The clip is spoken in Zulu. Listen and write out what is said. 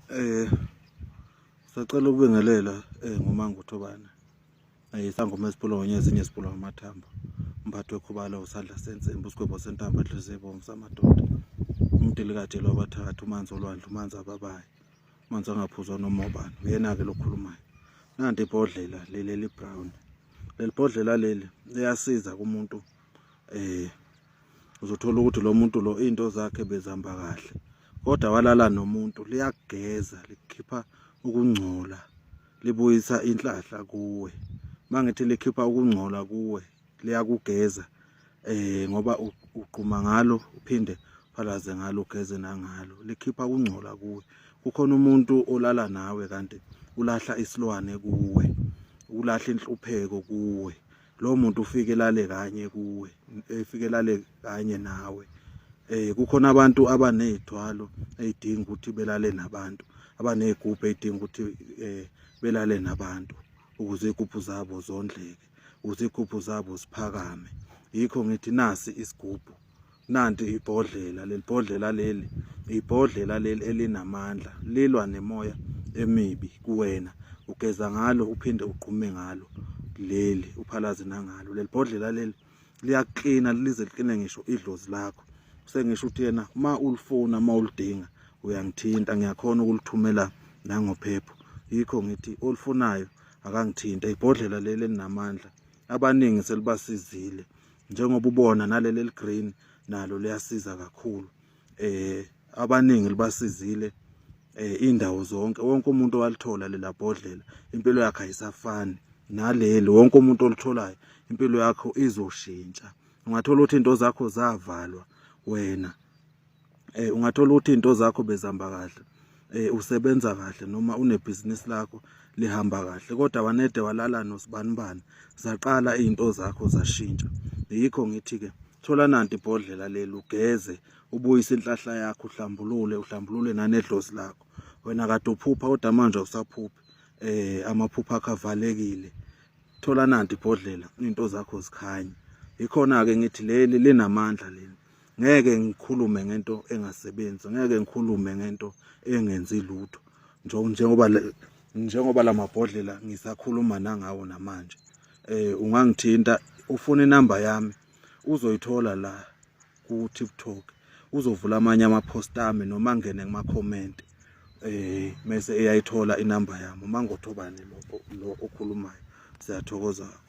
Eh sacela ukubingelela eh ngoManguthobane. Eh isangoma esiphula ngonyezi ezinye siphula ngamathambo. Umphathi wekhubalo usandla sensimbi usigwebo sentambo enhliziyo ebomvu samadoda. Umdilikajelo wabathathu umanzi olwandle umanzi ababayi. Umanzi angaphuzwa noma ubani. Uyena-ke lokhulumayo. Nanti ibhodlela leli eli-brown. Leli bhodlela leli liyasiza kumuntu eh uzothola ukuthi lo muntu lo into zakhe bezihamba kahle kodwa walala nomuntu liyakugeza likhipha ukungcola libuyisa inhlahla kuwe mangithi likhipha ukungcola kuwe liyakugeza eh ngoba uqhuma ngalo uphinde phalaze ngalo ugeze nangalo likhipha ukungcola kuwe kukhona umuntu olala nawe kanti ulahla isilwane kuwe ulahla inhlupheko kuwe lo muntu ufike lale kanye kuwe efike lale kanye nawe eh kukhona abantu abanezithwalo ezidinga ukuthi belale nabantu abanezigubhu ezidinga ukuthi eh belale nabantu ukuze izigubhu zabo zondleke ukuze izigubhu zabo ziphakame yikho ngithi nasi isigubhu Nanti ibhodlela, leli bhodlela leli, ibhodlela leli elinamandla, lilwa nemoya emibi kuwena. Ugeza ngalo uphinde ugqume ngalo leli, uphalaze nangalo. Leli bhodlela leli liyaklina lize likline ngisho idlozi lakho. Sengisho ukuthi yena uma ulifuna uma ulidinga uyangithinta ngiyakhona ukulithumela nangophepho. Yikho ngithi olufunayo akangithinte. Ibhodlela leli elinamandla abaningi selibasizile. Njengoba ubona naleli eligreen nalo liyasiza kakhulu eh abaningi libasizile eh indawo zonke wonke umuntu owalithola lela bhodlela impilo yakhe ayisafani naleli wonke umuntu olitholayo impilo yakho izoshintsha ungathola ukuthi into zakho zavalwa wena eh ungathola ukuthi into zakho bezihamba kahle eh usebenza kahle noma unebhizinisi lakho lihamba kahle kodwa wanede walala nosibanibani zaqala izinto zakho zashintsha yikho ngithi ke thola nanti ibhodlela leli ugeze ubuyise inhlahla yakho uhlambulule uhlambulule nanedlozi lakho wena kade uphupha kodwa manje awusaphuphi eh amaphupha akho avalekile thola nanti ibhodlela into zakho zikhanye ikhona ke ngithi leli linamandla leli ngeke ngikhulume ngento engasebenzi ngeke ngikhulume ngento engenzi lutho njengoba njengoba lamabhodlela ngisakhuluma nangawo namanje eh ungangithinta ufuna inamba yami uzoyithola la ku TikTok uzovula amanye ama post ami noma angene kuma comment eh mase eyayithola inamba yami uMangothobane lo lo okhulumayo siyathokoza kakhulu.